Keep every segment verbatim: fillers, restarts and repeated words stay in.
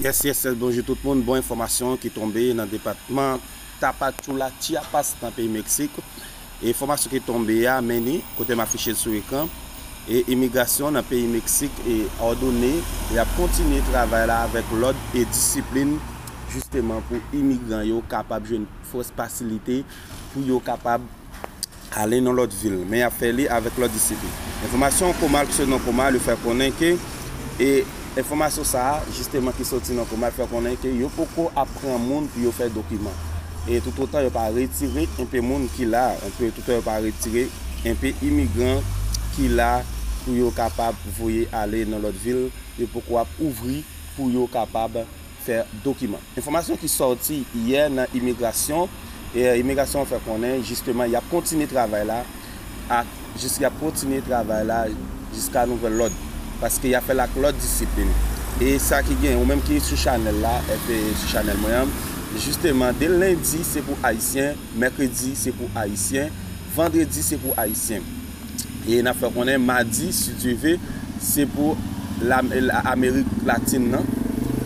Yes, yes, yes, bonjou tout moun. Bon enfòmasyon ki tonbe nan depatman Tapachula, Chiapas, nan peyi Meksik. E enfòmasyon ki tonbe a, men ni, kote m afiche l sou ekran. E imigrasyon nan peyi Meksik e òdone, y ap kontinye travay la avèk lòd e disiplin, jisteman pou imigran yo kapab jwenn fòs fasilite pou yo kapab ale nan lòt vil, men y ap fè li avèk lòt disiplin. Enfòmasyon Komal ki sot nan Komal, yo fè konnen ke, e enfòmasyon sa a, jisteman ki soti nan Komal, fè konnen ke yo poko ap pran moun pou yo fè dokiman. E toutotan yo pa retire enpe moun ki la, enpe toutotan yo pa retire enpe imigran ki la pou yo kapab voye ale nan lòt vil, yo poko ap ouvri pou yo kapab fè dokiman. Enfòmasyon ki sòti yè nan imigrasyon, e imigrasyon fè konnen jisteman y ap kontinye travay la, ak jis y ap kontinye travay la jiska nouvèl lòd, paske y ap fè l ak lòd disiplin. E sa ki gen, ou menm ki sou chanèl la, epi sou chanèl mwen an, jisteman, de lendi se pou ayisyen, mèkredi se pou ayisyen, vandredi se pou ayisyen. E n ap fè konnen madi, si Dye ve, se pou la, la Amerik Latin nan.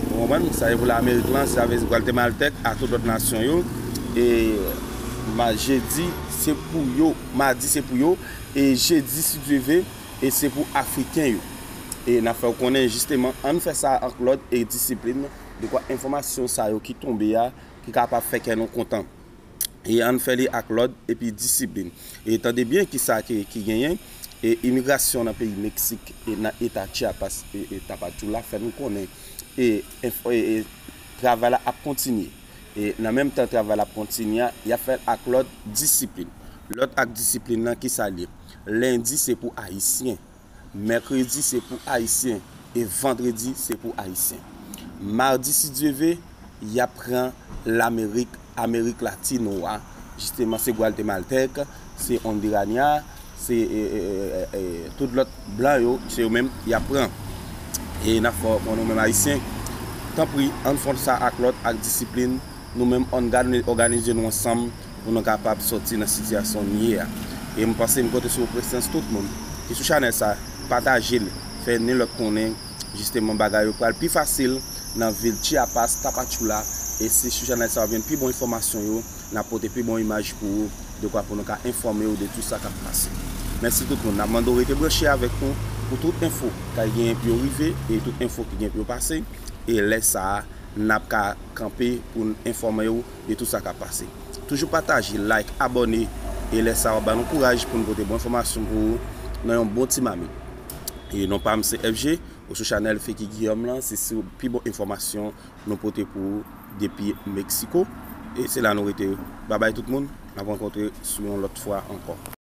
Ou konprann? Sa se pou la Amerik lan, sa vle di Gwatemaltèk a tout lòt nasyon yo. E ma, jedi, se pou yo. Madi, se pou yo. E jedi, si Dye ve, e se pou Afriken yo. E n ap fè w konnen, jisteman, ann fè sa ak lòd e disiplin, dekwa enfòmasyon sa yo ki tonbe a, ki kapab fè kè nou kontan. E ann fè li ak lòd epi disiplin. E tande byen kisa ki, ki genyen. E imigrasyon nan peyi Meksik e nan eta Chiapas e, e Tapachula fè nou konnen e, e, e, e travay la ap kontinye. E nan menm tan travay la ap kontinye a, y ap fè l ak lòd disiplin. Lòd ak disiplin nan kisa l ye? Lendi se pou ayisyen. Mèkredi se pou ayisyen e vandredi se pou ayisyen. Madi, si Dye ve, y ap pran Lamerik, Amerik Latino a. Jisteman, se Gwatemaltèk, se Ondiranya, se e, e, e, e, e, tout lòt blan yo, se yo menm y ap pran. E n ap fè w konnen nou menm ayisyen, tanpri, ann fè sa ak lòd, ak disiplin, nou menm, ann gad, òganize nou ansanm pou nou kapab sòti nan sitiyasyon n ye a. E m panse m konte sou prezans tout moun ki sou chanèl sa, pataje l, fè ni lòt konnen, jisteman, bagay yo pral pi fasil nan vil Chiapas, Tapachula, e se sou chanèl sa w ap jwenn pi bon enfòmasyon yo, n ap pote pi bon imaj pou ou, dekwa pou nou ka enfòme w de tout sa k ap pase. Mèsi tout moun, n ap mande w rete branche avèk nou pou tout enfo k ap genyen pou yo rive e tout enfo ki gen pou yo pase, e lè sa a, n ap ka kanpe pou n enfòme w de tout sa k ap pase. Toujou pataje, like, abòne, e lè sa a w ap ba nou kouraj pou n pote bon enfòmasyon pou ou nan yon bon ti mamit. E non pa m se F G, ou sou chanèl Feki Guillaume lan, se sou pi bon enfòmasyon nou pote pou ou depi Meksiko. E se la nou rete. Babay tout moun, n ap rankontre sou yon lòt fwa ankò.